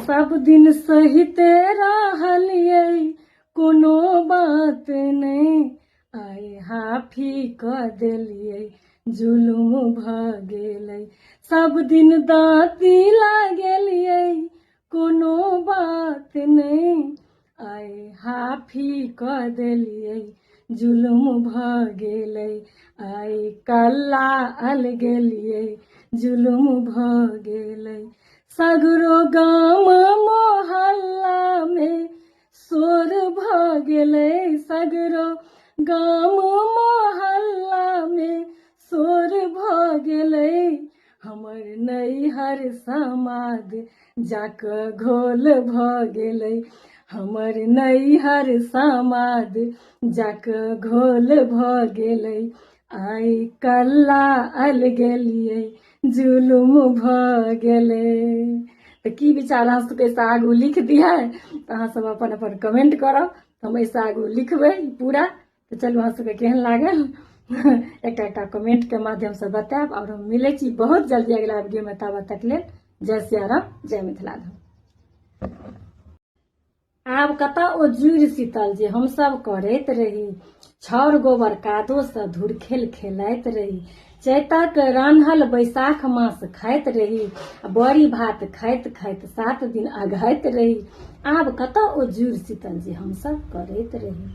सब दिन सहिते रहलियै कोनो बात नहि, आइ हाफी कऽ देलियै जुलुम भऽ गेलै। सब दिन दाँती लागेलियै कोनो बात नहि, आइ हाफी कऽ देलियै जुलुम भऽ गेलै। आइ कल्ला अलगेलियै जुलुम भऽ गेलै। सगरो गाम मोहल्लामे शोर भऽ गेलै, सगरो गाम मोहल्लामे शोर भऽ गेलै। हमर नैहर समाद जाकऽ घोल भऽ गेलै, हमर नैहर समाद जाकऽ घोल भऽ गेलै। आइ कल्ला अलगेलियै जुलुम भऽ गेलै। तऽ की विचार अहाँ सबके एहिसँ आगू लिख दियै? तऽ अहाँ सब अपन अपन कमेंट करब, तऽ हम एहिसँ आगू लिखबै पूरा। तऽ चलू, अहाँ सबके केहन लागल एकटा एकटा कमेंटके माध्यमसँ बतायब। आओर हम मिलै छी बहुत जल्दी अगिला वीडियोमे, ताबत तक लेल जय सियाराम, जय मिथिला धाम। आब कतऽ ओ जुड़ि शीतल जे हमसभ करैत रही, छाउर गोबर कादोसँ धुरखेल खेलाइत रही। चैतक रान्हल बैसाख मास खाइत रही, आ बड़ी भात खाइत खाइत 7 दिन अघाइत रही। आब कतऽ ओ जुड़ि शीतल जे हमसभ करैत रही।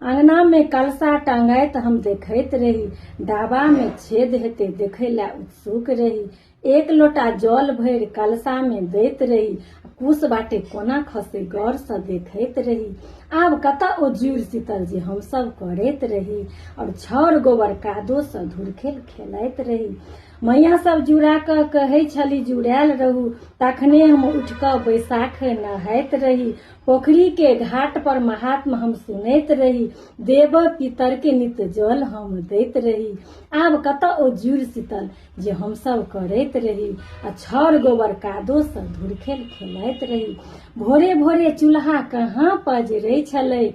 अङ्गनामे कलशा टँगाइत हम देखैत रही, डाबामे छेद हेतै देखै लए उत्सुक रही। एक लोटा जल भरि कलशामे दैत रही, आ कुश बाटे कोना खसै गौरसँ देखैत रही। आब कतऽ ओ जुड़ि शीतल जे हमसभ करैत रही, आओर छाउर गोबर कादोसँ धुरखेल खेलाइत रही। मैया सब जुड़ा कऽ कहै छली जुड़ायल रहू, तखने हम उठि कऽ बैसाख नहाइत रही। पोखरी के घाट पर महात्म हम सुनैत रही, देव पितर के नित जल हम दैत रही। आब कतऽ ओ जुड़ि शीतल जे हमसभ करैत रही, आ छाउर गोबर कादोसँ धुरखेल खेलाइत रही। भोरे भोरे चूल्हा कहाँ पजरै छलै,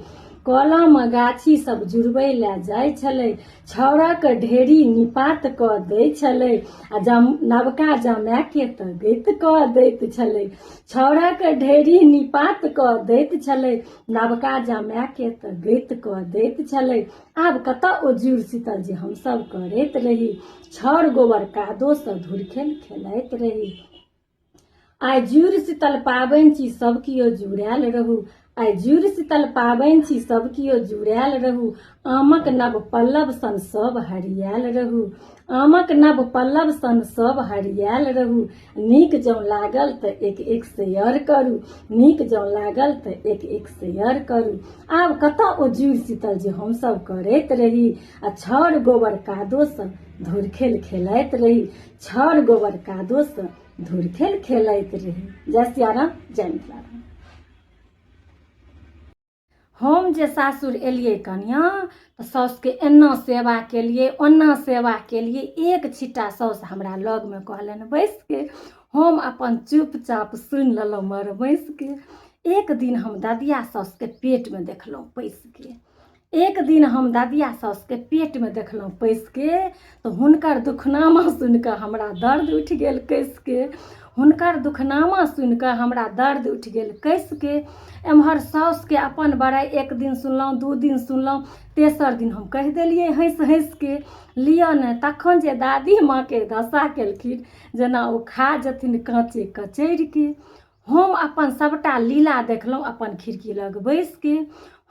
कलम गाछी सब जुड़बै लए जाइ छलै। छाउरक ढेरी निपात कऽ दै छलै, आ जम नवका जमायके तऽ गैत कऽ दैत छलै। छाउरक ढेरी निपात कऽ दैत छलै, नवका जमायके तऽ गैत कऽ दैत छलै। आब कतऽ ओ जुड़ शीतल जे हमसभ करैत रही, छाउर गोबर कादोसँ धुरखेल खेलाइत रही। आइ जुड़ शीतल पाबनि छी, सब कियो जुड़ायल रहू। आइ जुड़ शीतल पाबनि छी, सब कियो जुड़ायल रहू। आमक नव पल्लव सन सब हरियायल रहू, आमक नव पल्लव सन सब हरियायल रहू। नीक जँ लागल तऽ एक एक शेयर करू, नीक जँ लागल तऽ एक एक शेयर करू। आब कतऽ ओ जुड़ शीतल जे हमसभ करैत रही, आ छाउर गोबर कादोसँ धुरखेल खेलाइत रही। छाउर गोबर कादोसँ धुरखेल खेलाइत रही। जय सियाराम, जय मिथिला। हम जे सासुर एलियै कनियाँ, तऽ साउसके एना सेवा केलियै, ओना सेवा केलियै। एक छिट्टा साउस हमरा लगमे कहलनि बैसके, हम अपन चुपचाप सुनि लेलहुँ मर बैसके। एक दिन हम ददिया साउसके पेटमे देखलहुँ पैसके, एक दिन हम ददिया साउसके पेटमे देखलहुँ पैसके, तऽ हुनकर दुखनामा सुनिकऽ हमरा दर्द उठि गेल कसिके। हुनकर दुखनामा सुनिकऽ हमरा दर्द उठि गेल कसिके। एम्हर साउसके अपन बड़ाइ एक दिन सुनलहुँ, 2 दिन सुनलहुँ, तेसर दिन हम कहि देलियै हँसि हँसिके, लिअ ने। तखन जे दादी माँके दशा केलखिन जेना ओ खा जेथिन काँचे कचरिके। हम अपन सभटा लीला देखलहुँ अपन खिड़की लग बैसिके,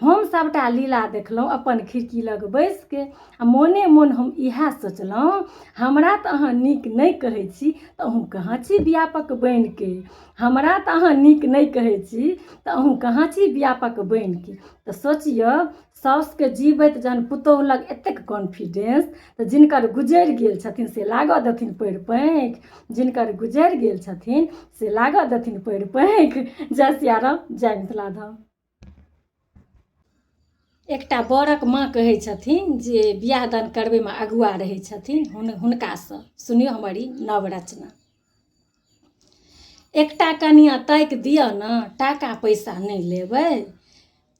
हम सभटा लीला देखलहुँ अपन खिड़की लग बैसिके, आ मोने मोन हम इएह सोचलहुँ, हमरा तऽ अहाँ नीक नहि कहै छी तऽ अहूँ कहाँ छी व्यापक बनिके। हमरा तऽ अहाँ नीक नहि कहै छी तऽ अहूँ कहाँ छी व्यापक बनिके। तऽ सोचियौ, साउसके जीबैत जहन पुतोहु लग एतेक कॉन्फिडेंस, तऽ जिनकर गुजरि गेल छथिन से लागऽ देथिन पएर पाँखि? जिनकर गुजरि गेल छथिन से लागऽ देथिन पएर पाँखि? जय सियाराम, जय मिथिला धाम। एकटा बरक माँ कहै छथिन जे बियाह दान करबैमे अगुआ रहै छथिन हुनकासँ सुनियौ हमर ई नव रचना। एकटा कनियाँ ताकि दिअ ने, टाका पैसा नहि लेबै।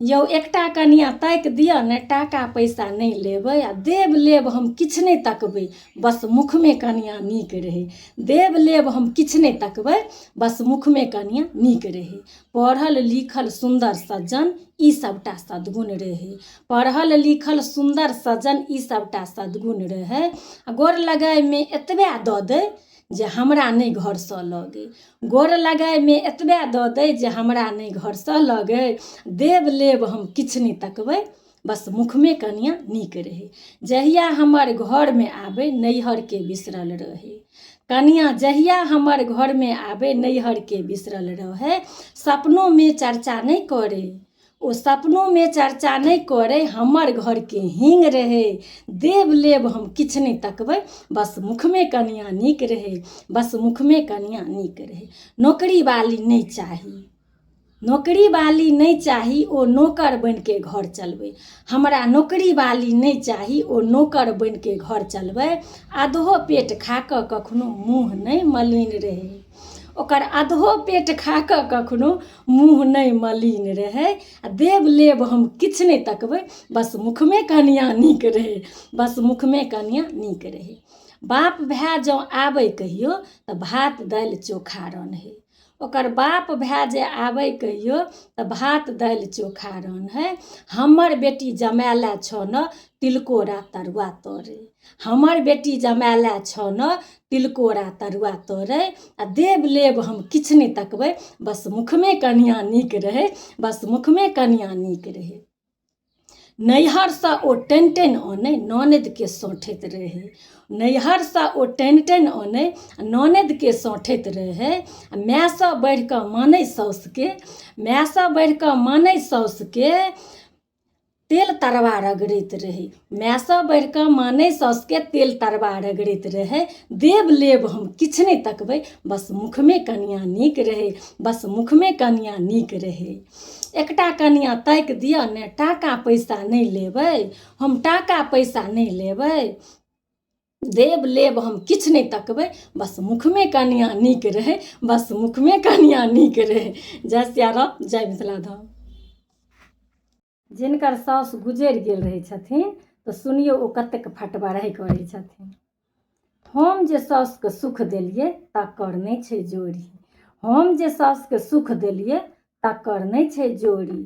यौ एकटा कनिआँ ताकि दिअ ने, टाका पैसा नहि लेबै आ देब लेब हम किछु नहि तकबै, बस मुखमे कनिआँ नीक रहै। देब लेब हम किछु नहि तकबै, बस मुखमे कनिआँ नीक रहै। पढ़ल लिखल सुन्दर सज्जन ई सबटा सद्गुण रहै। पढ़ल लिखल सुन्दर सज्जन ई सबटा सद्गुण रहै। आ गोर लगाइमे एतबे दऽ दै जे हमरा नहि घरसँ लगै। गोर लगाइमे एतबे दऽ दै जे हमरा नहि घरसँ लगै। देब लेब हम किछु नहि तकबै, बस मुखमे कनिआँ नीक रहै। जहिया हमर घरमे आबै नैहरके बिसरल रहै। कनिआँ जहिया हमर घरमे आबै नैहरके बिसरल रहै। सपनोमे चर्चा नहि करै, ओ सपनोमे चर्चा नहि करै, हमर घरके हींग रहै। देब लेब हम किछु नहि तकबै, बस मुखमे कनिआँ नीक रहै, बस मुखमे कनिआँ नीक रहै। नौकरीवाली नहि चाही, नौकरीवाली नहि चाही, ओ नौकर बनिके घर चलबै। हमरा नौकरीवाली नहि चाही, ओ नौकर बनिके घर चलबै। आधो पेट खा कऽ कखनो मुँह नहि मलिन रहै, ओकर आधो पेट खा कऽ कखनो मुँह नहि मलिन रहै। आ देब लेब हम किछु नहि तकबै, बस मुखमे कनिआँ नीक रहै, बस मुखमे कनिआँ नीक रहै। बाप भाय जँ आबै कहियो तऽ भात दालि चोखा रन्है। ओकर बाप भाय जे आबै कहियो तऽ भात दालि चोखा रन्है। हमर बेटी जमाय लए छौ ने तिलकोरा तरुआ तरै। हमर बेटी जमाय लए छौ ने तिलकोरा तरुआ तरै। आ देब लेब हम किछु नहि तकबै, बस मुखमे कनिआँ नीक रहै, बस मुखमे कनिआँ नीक रहै। नैहरसँ ओ टनि टनि अनै ननदिके सौंठैत रहै। नैहरसँ ओ टनि टनि अनै ननदिके सौंठैत रहै। आ मायसँ बढ़ि कऽ मानै साउसके, मायसँ बढ़ि कऽ मानै साउसके तेल तरबा रगड़ैत रहै। मायसँ बढ़ि कऽ मानै साउसके तेल तरबा रगड़ैत रहै। देब लेब हम किछु नहि तकबै, बस मुखमे कनिआँ नीक रहै, बस मुखमे कनिआँ नीक रहै। एकटा कनिआँ ताकि दिअ ने, टाका पैसा नहि लेबै, हम टाका पैसा नहि लेबै। देब लेब हम किछु नहि तकबै, बस मुखमे कनिआँ नीक रहै, बस मुखमे कनिआँ नीक रहै। जय सियाराम, जय मिथिला धाम। जिनकर साउस गुजरि गेल रहै छथिन तऽ सुनियौ ओ कतेक फटबरही करै छथिन। हम जे साउसके सुख देलियै तकर नहि छै जोड़ी। हम जे साउसके सुख देलियै तकर नहि छै जोड़ी।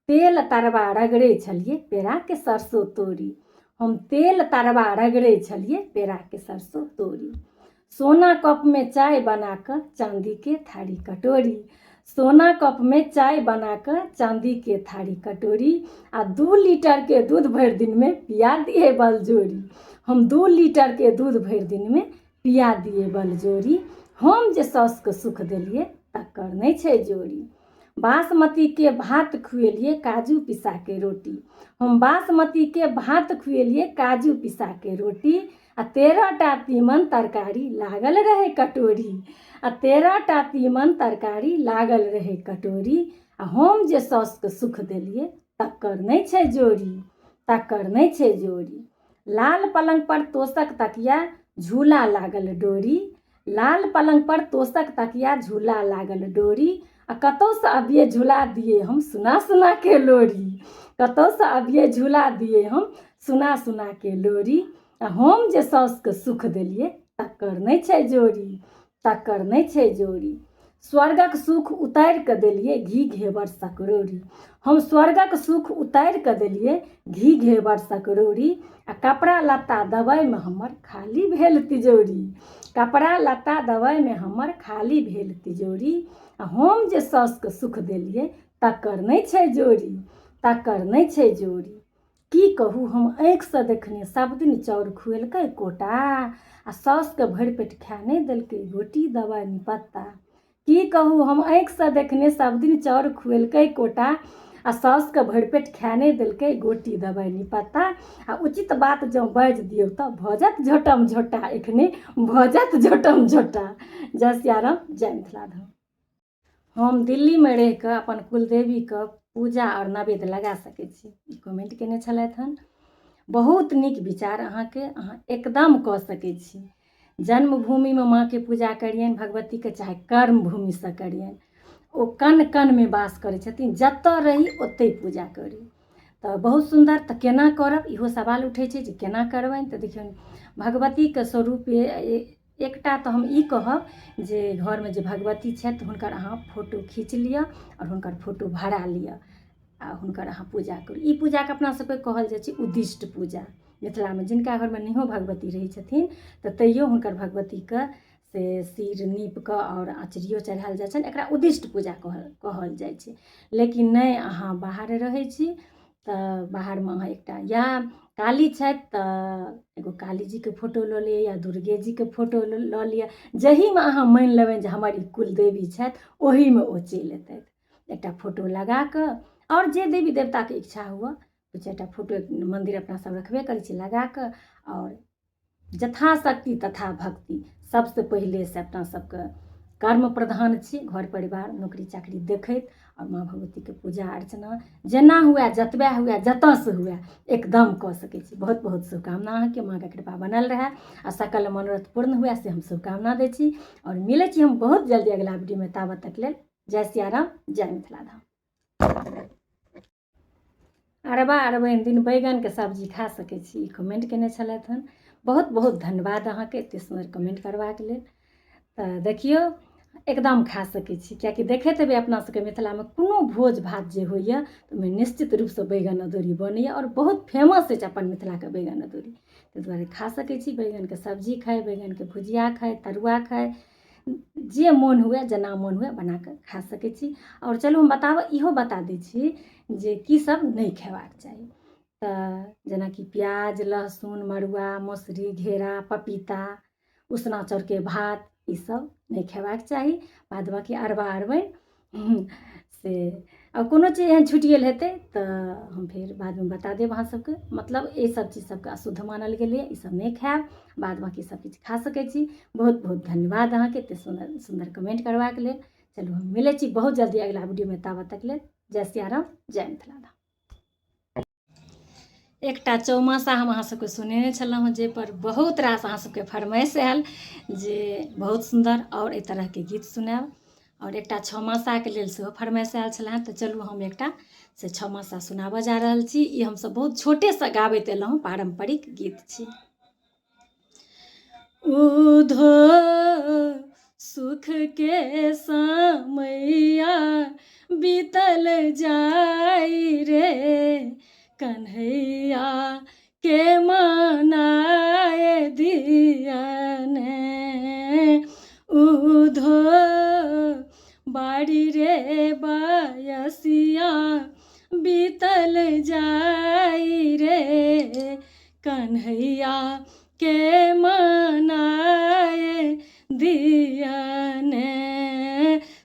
तेल तरबा रगड़ै छलियै पेड़ाके सरसो तोरी। हम तेल तरबा रगड़ै छलियै पेड़ाके सरसो तोरी। सोना कपमे चाय बना कऽ चाँदीके थारी कटोरी। सोना कपमे चाय बना कऽ चाँदीके थारी कटोरी। आ 2 लीटरके दूध भरि दिनमे पिया दियै बलजोरी। हम 2 लीटरके दूध भरि दिनमे पिया दियै बलजोरी। हम जे साउसके सुख देलियै तकर नहि छै जोड़ी। बासमतीके भात खुएलियै काजू पिसाके रोटी। हम बासमतीके भात खुएलियै काजू पिसाके रोटी। आ 13 टा तीमन तरकारी लागल रहै कटोरी। आ 13 टा तीमन तरकारी लागल रहै कटोरी। आ हम जे साउसके सुख देलियै तकर नहि छै जोड़ी, तकर नहि छै जोड़ी। लाल पलङ्ग पर तोसक तकिया झूला लागल डोरी। लाल पलङ्ग पर तोसक तकिया झूला लागल डोरी। आ कतहुसँ अबियै झुला दियै हम सुना सुना के लोरी। कतहुसँ अबियै झुला दियै हम सुना सुना के लोरी। आ हम जे साउसके सुख देलियै तकर नहि छै जोड़ी, तकर नहि छै जोड़ी। स्वर्गक सुख उतारि कऽ देलियै घी घेवर सकरौरी। हम स्वर्गक सुख उतारि कऽ देलियै घी घेवर सकरौरी। आ कपड़ा लत्ता दबाइमे हमर खाली भेल तिजोरी। कपड़ा लत्ता दबाइमे हमर खाली भेल तिजोरी। आ हम जे साउसके सुख देलियै तकर नहि छै जोड़ी, तकर नहि छै जोड़ी। की कहू हम आँखिसँ देखने सब दिन चाउर खुएलकै कोटा आ साउसके भरि पेट खाए नहि देलकै गोटी दबाइ निपत्ता। की कहू हम आँखिसँ देखने सब दिन चाउर खुएलकै कोटा आ साउसके भरि पेट खाए नहि देलकै गोटी दबाइ निपत्ता। आ उचित बात जँ बाजि दियौ तऽ भऽ जायत झोटम झोटा, एखने भऽ जायत झोटम झोटा। जय सियाराम, जय मिथिला धाम। हम दिल्लीमे रहि कऽ अपन कुलदेवीके पूजा आओर नैवेद्य लगा सकै छी, ई कमेंट कयने छलथि हन। बहुत नीक विचार अहाँके, अहाँ एकदम कऽ सकै छी। जन्मभूमिमे माँके पूजा करियनि भगवतीके, चाहे कर्मभूमिसँ करियनि। ओ कण कणमे वास करै छथिन, जतऽ रही ओतहि पूजा करी। तऽ बहुत सुन्दर। तऽ केना करब, इहो सवाल उठै छै जे केना करबनि। तऽ देखियौ, भगवतीके स्वरूप एकटा तऽ हम ई कहब जे घरमे जे भगवती छथि हुनकर अहाँ फोटो खींच लिअ आओर हुनकर फोटो भरा लिअ आ हुनकर अहाँ पूजा करू। ई पूजाके अपना सबके कहल जाइ छै उद्दिष्ट पूजा। मिथिलामे जिनका घरमे नहियो भगवती रहै छथिन तऽ तैयो हुनकर भगवतीके से सिर नीप कऽ आओर अचरियो चढ़ायल जाइ छनि, एकरा उद्दिष्ट पूजा कहल कहल जाइ छै। लेकिन नहि, अहाँ बाहर रहै छी तऽ बाहरमे अहाँ एकटा या काली छथि तऽ एगो कालीजीके फोटो लऽ लिअ या दुर्गे जीके फोटो लऽ लिअ, जाहिमे अहाँ मानि लेबनि जे हमर ई कुलदेवी छथि ओहीमे ओ चलि एतथि। एकटा फोटो लगा कऽ आओर जे देवी देवताके इच्छा हुअ, दू चारिटा फोटो मन्दिर अपना सब रखबे करै छी, लगा कऽ आओर यथाशक्ति तथा भक्ति। सबसँ पहिले से अपना सबके कर्म प्रधान छी, घर परिवार नौकरी चाकरी देखैत आओर माँ भगवतीके पूजा अर्चना जेना हुए, जतबे हुए, जतऽसँ हुए, एकदम कऽ सकै छी। बहुत बहुत शुभकामना अहाँके, माँके कृपा बनल रहए आ सकल मनोरथ पूर्ण हुए से हम शुभकामना दै छी। आओर मिलै छी हम बहुत जल्दी अगिला वीडियोमे, ताबत तक लेल जय सियाराम, जय मिथिला धाम। अरबा अरबनि दिन बैगनके सब्जी खा सकै छी, ई कमेंट केने छलथि हन। बहुत बहुत धन्यवाद अहाँके एतेक सुन्दर कमेंट करबाक लेल। तऽ देखियौ, एकदम खा सकै छी, किएकि देखैत हेबै अपना सबके मिथिलामे कोनो भोज भात जे होइए तऽ ओहिमे निश्चित रूपसँ बैगन अदौरी बनैए आओर बहुत फेमस अछि अपन मिथिलाके बैगन अदौरी। ताहि दुआरे खा सकै छी, बैगनके सब्जी खाइ, बैगनके भुजिया खाइ, तरुआ खाइ, जे मोन हुए, जेना मोन हुए बना कऽ खा सकै छी। आओर चलू हम बताबऽ इहो बता दै छी जे की सब नहि खेबाक चाही। तऽ जेनाकि प्याज, लहसुन, मड़ुआ, मसुरी, घेरा, पपीता, उसना चाउरके भात, ई सब नहि खेबाक चाही। बाद बाँकी अरबा अरबाइन से आ कोनो चीज एहन छुटि गेल हेतै तऽ हम फेर बादमे बता देब अहाँ सबके। मतलब एहि सब चीज सबके अशुद्ध मानल गेलैए, ई सब नहि खायब, बाद बाँकी सब किछु खा सकै छी। बहुत बहुत धन्यवाद अहाँके एते सुन्दर सुन्दर कमेंट करबाक लेल। चलू हम मिलै छी बहुत जल्दी अगिला वीडियोमे, ताबत तक लेल जय सियाराम, जय मिथिला धाम। एकटा चौमासा हम अहाँ सबके सुनेने छलहुँ हँ, जाहिपर बहुत रास अहाँ सबके फरमाइश आयल जे बहुत सुन्दर आओर एहि तरहके गीत सुनायब। आओर एकटा छओ मासाके लेल सेहो फरमाइश आयल छलै हँ, तऽ चलू हम एकटा से छओ मासा सुनाबऽ जा रहल छी। ई हमसब बहुत छोटेसँ गाबैत एलहुँ, पारम्परिक गीत छी। उधो सुख के समैया बीतल जाई रे, कन्हैया के मनाए दियने। उधो बाड़ी रे बयसिया बीतल जाई रे, कन्हैया के मनाए दियने।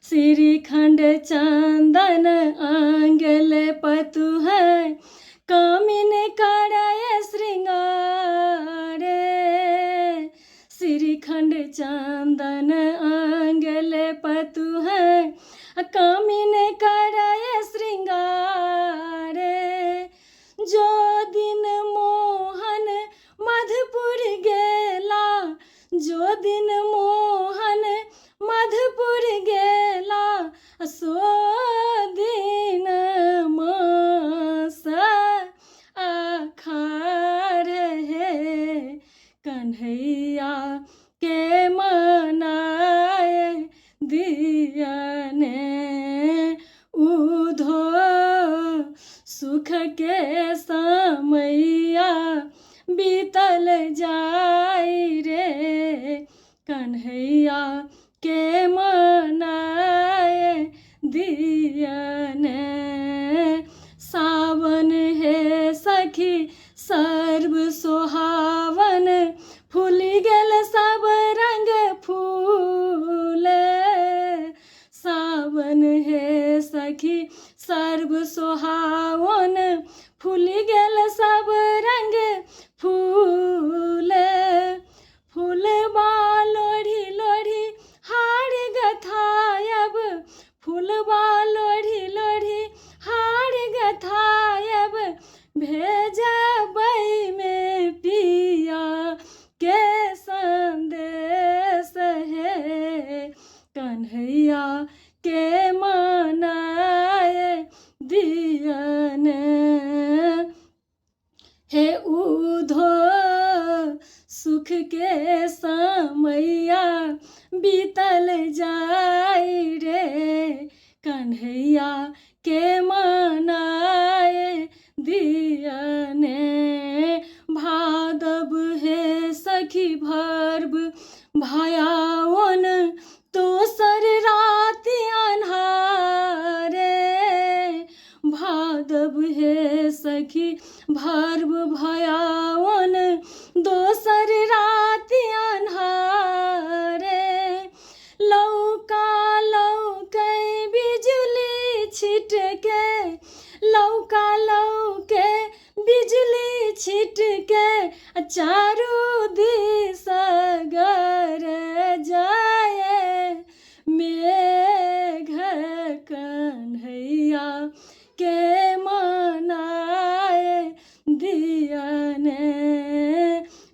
श्रीखंड चंदन आंगल पतु है, कामिन करय श्रृंगारे। श्रीखंड चंदन आंगल पतु है, कामिन करय श्रृंगारे। जो दिन मोहन मधुपुर गेला, जो दिन मोहन मधुपुर गेला, सो दिन मास आखार हे, कन्हैया के मनाए दियने। उधो सुख के समैया बीतल जाई रे, कन्हैया के मनाए दियने। सावन हे सखी सर्व सोहावन, फूलि गेल सब रंग फूल। सावन हे सखी सर्व सोहावन, फूलि गेल सब रंग फूल। फूलबा लोढ़ी लोढ़ी हार गथायब, फूलबा लोढ़ी लोढ़ी हार गथायब, भेजबै मे पिया के संदेश हे, कन्हैया के कन्हैया के मनाए दियने। भादव हे सखी भर्ब भयावन दोसर राति अन्हारे। भादव हे सखी भर्ब भयावन दोसर राति अन्हारे। लौका लौकै बिजुली छिटके, लौका लौके बिजली छिटके, चारू दिस जाए मेघ कन्हैया के मनाए दियने।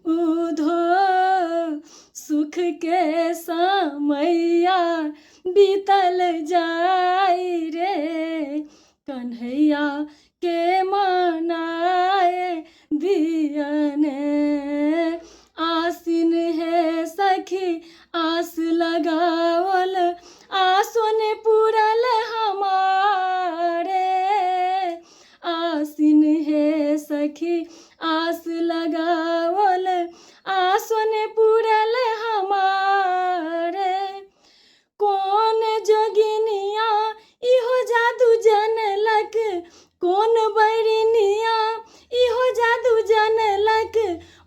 उधो सुख के समैया बीतल जाय रे, कन्हैया के मनाए दियने। आसिन हे सखी आस लगावल आसुन पुरल हमारे। आसिन हे सखी आस लगावल आसुन पुरल हमारे। कौन जोगिनिया इहो जादू जनलक, कौन बैरिनिया इहो जादू जनलक,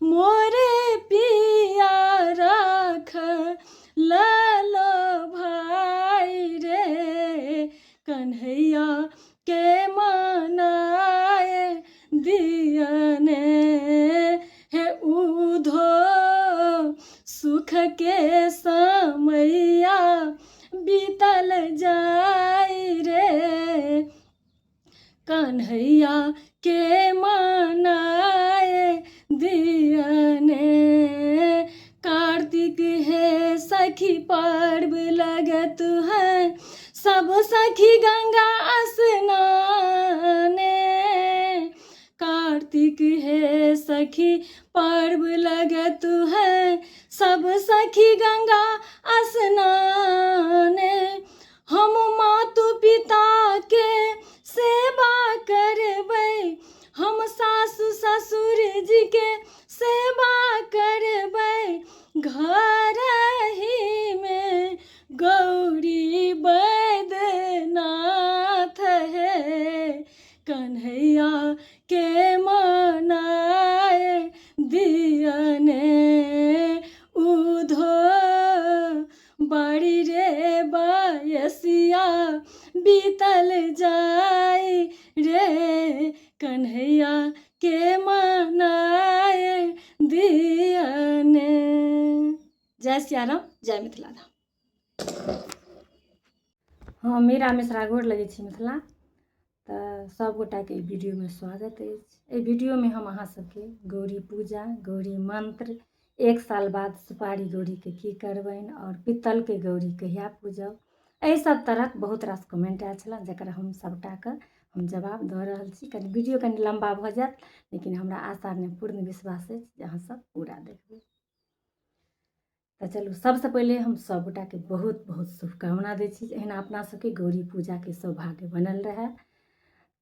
मोरे पिया राख ललो भाई रे, कन्हैया के मनाए दियने। हे उधो सुख के समैया बीतल जाय रे, कन्हैया के मनाए दियने। कार्तिक हे सखी पर्व लगत है, सब सखी गंगा स्नाने। कार्तिक हे सखी पर्व लगत है, सब सखी गंगा स्नाने। हम मातु पिता के सेवा करबै, हम सासु ससुर जी के सेवा करबै, घर ही में गौरी बैद्यनाथ है, कन्हैया के मनाए दियने। उधो बाड़ी रे बायसिया बीतल जाय रे, कन्हैया के मनाए दियने। जय सियाराम, जय मिथिला धाम। हँ, मीरा मिश्रा गोर लगै छी मिथिला। तऽ सभगोटाके एहि वीडियोमे स्वागत अछि। एहि वीडियोमे हम अहाँ सबके गौरी पूजा, गौरी मंत्र, 1 साल बाद सुपारी गौरीके की करबनि आओर पित्तलके गौरी कहिया पूजब, एहि सब तरहक बहुत रास कमेंट आयल छलै, जकर हम सबटाके हम जवाब दऽ रहल छी। कनि वीडियो कनि लम्बा भऽ जायत, लेकिन हमरा आशा नहि पूर्ण विश्वास अछि जे अहाँ सब पूरा देखबै। तऽ चलू, सबसँ पहिले हम सभगोटाके बहुत बहुत शुभकामना दै छी जे एहिना अपना सबके गौरी पूजाके सौभाग्य बनल रहए।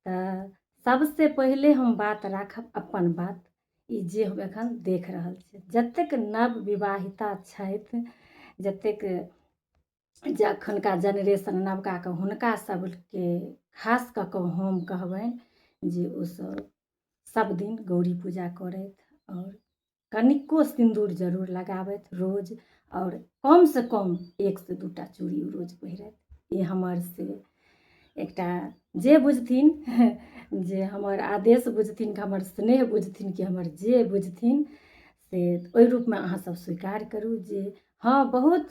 तऽ सबसँ पहिले हम बात राखब अपन बात, ई जे हम एखन देख रहल छी, जतेक नव विवाहिता छथि, जतेक जे एखनका जेनरेशन नवकाके, हुनका सबके खास कऽ कऽ हम कहबनि जे ओसब सब दिन गौरी पूजा करथि आओर कनिको सिन्दूर जरूर लगाबथि रोज, आओर कमसँ कम 1 से 2 टा चूड़ी रोज पहिरथि। ई हमर से एकटा जे बुझथिन, जे हमर आदेश बुझथिन, कि हमर स्नेह बुझथिन, कि हमर जे बुझथिन, से ओहि रूपमे अहाँ सब स्वीकार करू जे हँ बहुत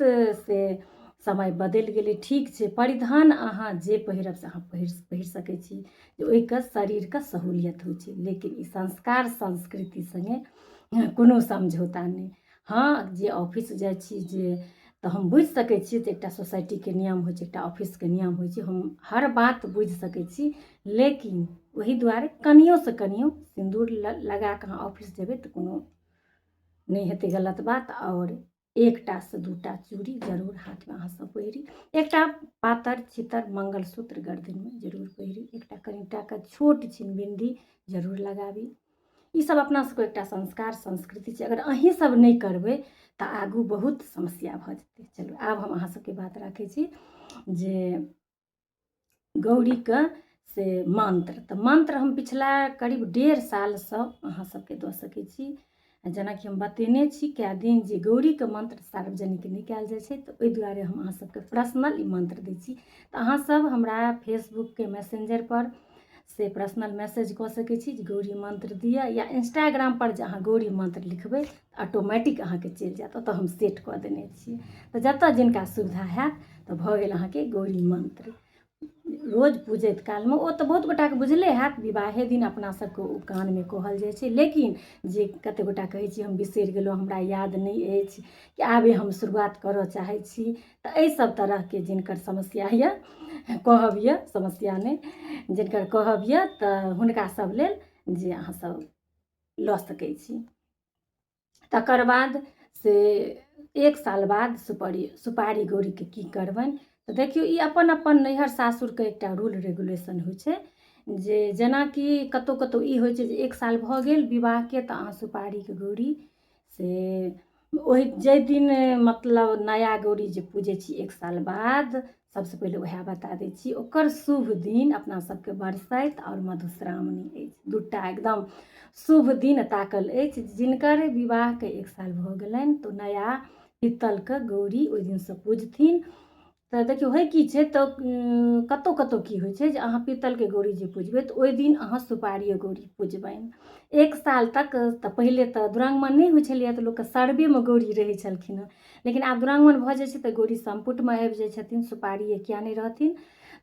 से समय बदलि गेलै। ठीक छै, परिधान अहाँ जे पहिरब से अहाँ पहिर सकै छी, जे ओहिके शरीरके सहूलियत होइ छै, लेकिन ई संस्कार संस्कृति सङ्गे कोनो समझौता नहि। हँ, जे ऑफिस जाइ छी जे तऽ हम बुझि सकै छी जे एकटा सोसाइटीके नियम होइ छै, एकटा ऑफिसके नियम होइ छै, हम हर बात बुझि सकै छी, लेकिन ओहि दुआरे कनियोसँ कनियो सिन्दूर लगाकऽ अहाँ ऑफिस जेबै तऽ कोनो नहि हेतै गलत बात। आओर एकटासँ दूटा चूड़ी जरूर हाथमे अहाँ सब पहिरी, एकटा पातर छितर मंगलसूत्र गर्दनमे जरूर पहिरी, एकटा कनिटाके छोट छिन बिन्दी जरूर लगाबी। ई सब अपना सबके एकटा संस्कार संस्कृति छै। अगर अहीं सब नहि करबै तऽ आगू बहुत समस्या भऽ जेतै। चलू आब हम अहाँ सबके बात राखै छी जे गौरीके से मन्त्र, तऽ मन्त्र हम पिछला करीब 1.5 सालसँ अहाँ सबके दऽ सकै छी। जेनाकि हम बतेने छी कए दिन जे गौरीके मन्त्र सार्वजनिक नहि कयल जाइ छै, तऽ ओहि दुआरे हम अहाँ सबके पर्सनल ई मन्त्र दै छी। तऽ अहाँ सब हमरा फेसबुकके मैसेंजरपर से पर्सनल मैसेज कऽ सकै छी जे गौरी मन्त्र दिअ, या इंस्टाग्रामपर जे अहाँ गौरी मन्त्र लिखबै तऽ ऑटोमेटिक अहाँके चलि जायत, ओतऽ हम सेट कऽ देने छियै। तऽ जतऽ जिनका सुविधा हैत तऽ भऽ गेल अहाँके गौरी मन्त्र। रोज पूजैत कालमे ओ तऽ बहुत गोटाके बुझले हैत, विवाहे दिन अपना सबके ओ कानमे कहल जाइ छै, लेकिन जे कते गोटा कहै छी हम बिसरि गेलहुँ, हमरा याद नहि अछि कि आबे हम शुरुआत करऽ चाहै छी, तऽ एहि सब तरहके जिनकर समस्या यऽ, कहब यऽ, समस्या नहि, जिनकर कहब यऽ, तऽ हुनका सब लेल जे अहाँ सब लऽ सकै छी। तकर बाद से 1 साल बाद सुपारी गौरीके की करबनि, तऽ देखियौ ई अपन अपन नैहर सासुरके एकटा रूल रेगुलेशन होइ छै, जे जेनाकि कतहु कतहु ई होइ छै जे 1 साल भऽ गेल विवाहके तऽ अहाँ सुपारीके गौरी से ओहि जाहि दिन मतलब नया गौरी जे पूजै छी 1 साल बाद, सबसँ पहिले वएह बता दै छी, ओकर शुभ दिन अपना सबके बरसाइत आओर मधुश्रावणी अछि, दूटा एकदम शुभ दिन ताकल अछि। जिनकर विवाहके 1 साल भऽ गेलनि तऽ नया पित्तलके गौरी ओहि दिनसँ पूजथिन। तऽ देखियौ होइ की छै, तऽ कतहु कतहु की होइ छै जे अहाँ पित्तलके गौरी जे पूजबै तऽ ओहि दिन अहाँ सुपारियो गौरी पूजबनि 1 साल तक। तऽ पहिले तऽ दुरागमन नहि होइ छलैए तऽ लोकके सरबेमे गौरी रहै छलखिन हँ, लेकिन आब दुरागमन भऽ जाइ छै तऽ गौरी सम्पुटमे आबि जाइ छथिन, सुपारिए किया नहि रहथिन।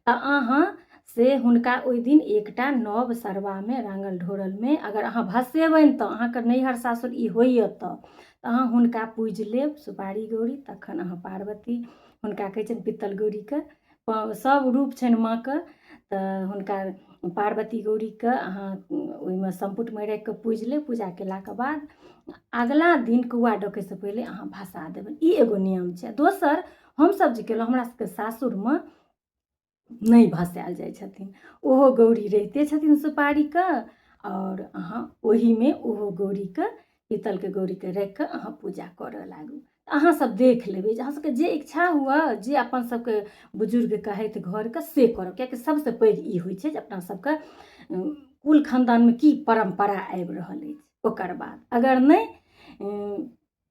तऽ अहाँ से हुनका ओहि दिन एकटा नव सरबामे राङ्गल ढोरलमे अगर अहाँ भसेबनि तऽ अहाँके नैहर सासुर ई होइए तऽ अहाँ हुनका पूजि लेब सुपारी गौरी। तखन अहाँ पार्वती हुनका कहै छनि पित्तल गौरीके सब रूप छनि माँके, तऽ हुनका पार्वती गौरीके अहाँ ओहिमे सम्पुटमे राखिकऽ पूजि लेब। पूजा केलाके बाद अगला दिन कौआ डकैसँ पहिले अहाँ भसा देबनि, ई एगो नियम छै। दोसर हमसब जे केलहुँ, हमरा सबके सासुरमे नहि भसायल जाइ छथिन, ओहो गौरी रहिते छथिन सुपारीके, आओर अहाँ ओहीमे ओहो गौरीके पीतलके गौरीके राखिकऽ अहाँ पूजा करऽ लागू। अहाँ सब देख लेबै जे अहाँ सबके जे इच्छा हुअ, जे अपन सबके बुजुर्ग कहथि घरके से करब, कियाकि सबसँ पैघ ई होइ छै जे अपना सबके कुल खानदानमे की परम्परा आबि रहल अछि। ओकर बाद अगर नहि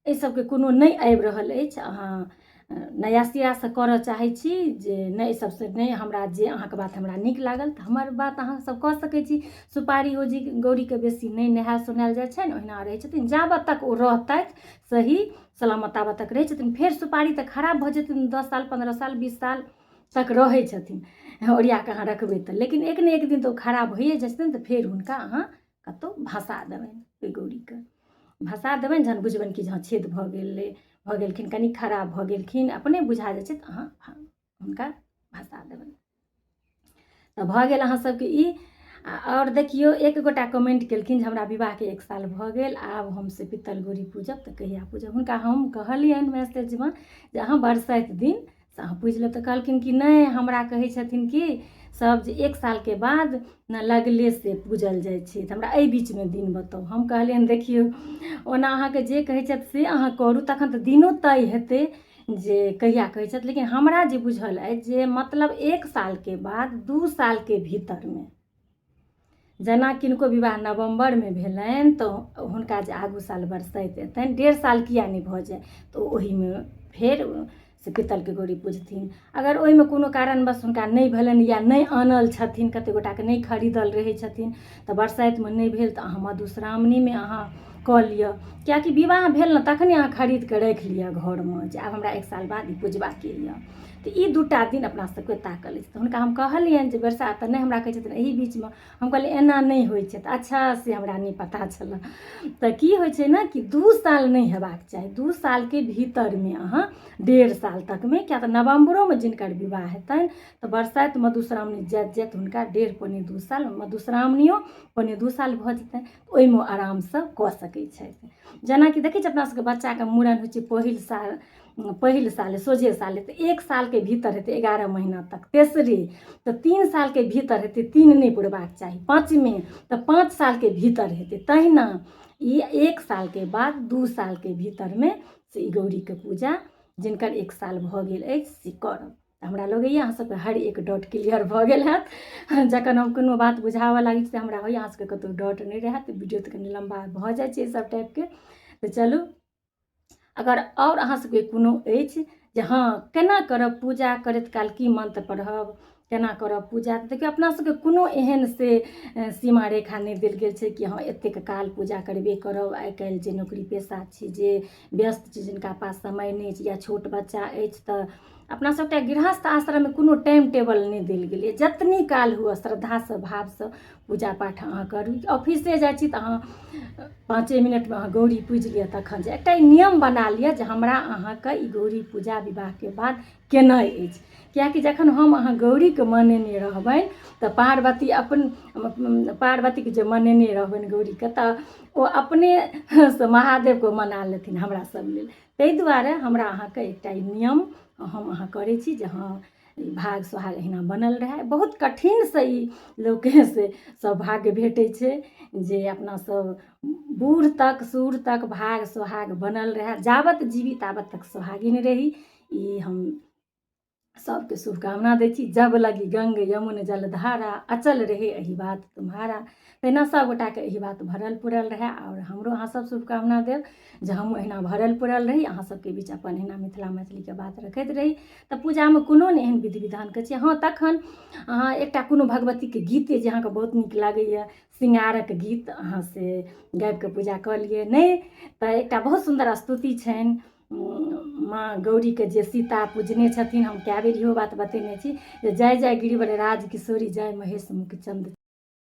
एहि सबके कोनो नहि आबि रहल अछि, अहाँ नया सिरासँ करऽ चाहै छी जे नहि एहि सबसँ नहि हमरा जे अहाँके बात हमरा नीक लागल तऽ हमर बात अहाँ सब कऽ सकै छी। सुपारी ओजी गौरीके बेसी नहि नहायल सोनायल जाइ छनि, ओहिना रहै छथिन जाबत तक ओ रहतथि सही सलामत ताबत तक रहै छथिन। फेर सुपारी तऽ खराब भऽ जेथिन 10 साल 15 साल 20 साल तक रहै छथिन, ओरिया कऽ अहाँ रखबै तऽ, लेकिन एक ने एक दिन तऽ ओ खराब होइए जाइ छथिन। तऽ फेर हुनका अहाँ कतहु भसा देबनि, ओहि गौरीके भसा देबनि। जहन बुझबनि कि जे हँ छेद भऽ गेलै, भऽ गेलखिन, कनि खराब भऽ गेलखिन, अपने बुझा जाइ छै, तऽ अहाँ हुनका भसा देबनि। तऽ भऽ गेल अहाँ सबके ई। आओर देखियौ एक गोटा कमेंट केलखिन जे हमरा विवाहके 1 साल भऽ गेल, आब हम से पित्तल गौरी पूजब तऽ कहिया पूजब। हुनका हम कहलियनि मैसेजमे जे अहाँ बरसाइत दिन से अहाँ पूजि लेब, तऽ कहलखिन कि नहि, हमरा कहै छथिन कि सब जे 1 सालके बाद ने लगले से पूजल जाइ छै, तऽ हमरा एहि बीचमे दिन बताउ। हम कहलियनि देखियौ ओना अहाँके जे कहै छथि से अहाँ करू, तखन तऽ दिनो तय हेतै जे कहिया कहै छथि, लेकिन हमरा जे बुझल अछि जे मतलब 1 सालके बाद 2 सालके भीतरमे, जेना किनको विवाह नवम्बरमे भेलनि तऽ हुनका जे आगू साल बरसाइत एतनि, 1.5 साल किया नहि भऽ जाय, तऽ ओहिमे फेर से पित्तलके गौरी पूजथिन। अगर ओहिमे कोनो कारणवश हुनका नहि भेलनि या नहि आनल छथिन, कतेक गोटाके नहि खरीदल रहै छथिन, तऽ बरसाइतमे नहि भेल तऽ अहाँ मधुश्रावणीमे अहाँ कऽ लिअ, किएकि विवाह भेल ने तखने अहाँ खरीद कऽ राखि लिअ घरमे जे आब हमरा 1 साल बाद ई पुजबाके यऽ। तऽ ई दूटा दिन अपना सबके ताकल अछि। तऽ हुनका हम कहलियनि जे बरसात तऽ नहि, हमरा कहै छथिन एहि बीचमे। हम कहलियै एना नहि होइ छै। तऽ अच्छा से हमरा नहि पता छलए। तऽ की होइ छै ने कि 2 साल नहि हेबाक चाही, 2 सालके भीतरमे अहाँ 1.5 साल तकमे, किया तऽ नवम्बरोमे जिनकर विवाह हेतनि तऽ बरसाइत मधुश्रावणी जाइत जाइत हुनका 1.5 1.75 साल, मधुश्रावणियो 1.75 साल भऽ जेतनि, ओहिमे आरामसँ कऽ सकै छथि। जेनाकि देखै छियै अपना सबके बच्चाके मूड़न होइ छै पहिल साल, पहिल साले सोझे साले, तऽ 1 सालके भीतर हेतै 11 महीना तक। तेसरे तऽ 3 सालके भीतर हेतै, 3 नहि पुरबाक चाही। पाँचमे तऽ 5 सालके भीतर हेतै। तहिना ई 1 सालके बाद 2 सालके भीतरमे से ई गौरीके पूजा जिनकर 1 साल भऽ गेल अछि से करब। हमरा लगैए अहाँ सबके हर एक डाउट क्लियर भऽ गेल हैत। जखन हम कोनो बात बुझाबऽ लागै छी तऽ हमरा होइए अहाँ सबके कतहु डाउट नहि रहए, तऽ वीडियो तऽ कनि लम्बा भऽ जाइ छै सब टाइपके। तऽ चलू, अगर आओर अहाँ सबके कोनो अछि जे हँ केना करब पूजा, करैत काल की मन्त्र पढ़ब, केना करब पूजा, तऽ देखियौ अपना सबके कोनो एहन से सीमा रेखा नहि देल गेल छै कि हँ एतेक काल पूजा करबे करब। आइ काल्हि जे नौकरी पेशा छी, जे व्यस्त छी, जिनका पास समय नहि अछि या छोट बच्चा अछि, तऽ अपना सबके गृहस्थ आश्रममे कोनो टाइम टेबल नहि देल गेलै। जतनी काल हुअ श्रद्धासँ भावसँ पूजा पाठ अहाँ करू। ऑफिसे जाइ छी तऽ अहाँ 5 मिनटमे अहाँ गौरी पूजि लिअ, तखन जे एकटा नियम बना लिअ जे हमरा अहाँके ई गौरी पूजा विवाहके बाद केनाइ अछि। किएकि जखन हम अहाँ गौरीके मनेने रहबनि तऽ पार्वती अपन पार्वतीके जे मनेने रहबनि गौरीके, तऽ ओ अपनेसँ महादेवके मना लेथिन हमरा सब लेल। ताहि दुआरे हमरा अहाँके एकटा ई नियम हम अहाँ करै छी जे हँ ई भाग सोहाग अहिना बनल रहए। बहुत कठिनसँ ई लोकके से सौभाग्य भेटै छै जे अपना सब बूढ़ तक सूढ़ तक भाग सोहाग बनल रहए, जाबत जीवी ताबत तक सोहागिन रही। ई हम सबके शुभकामना दै छी। जब लगी गंग यमुन जलधारा, अचल रहे एहि बात तुम्हारा। तहिना सब गोटाके एहि बात भरल पुरल रहए आओर हमरो अहाँ सब शुभकामना देब जे हमहूँ एहिना भरल पुरल रही, अहाँ सबके बीच अपन एहिना मिथिला मैथिलीके बात रखैत रही। तऽ पूजामे कोनो नहि एहन विधि विधानके छै। हँ तखन अहाँ एकटा कोनो भगवतीके गीते जे अहाँके बहुत नीक लागैए, श्रृंगारक गीत अहाँ से गाबिकऽ पूजा कऽ लिअ। नहि तऽ एकटा बहुत सुन्दर स्तुति छनि माँ गौरीके जे सीता पूजने छथिन, हम कए बेर इहो बात बतेने छी जे जय जय गिरिवर राज किशोरी, जय महेश मुखचंद।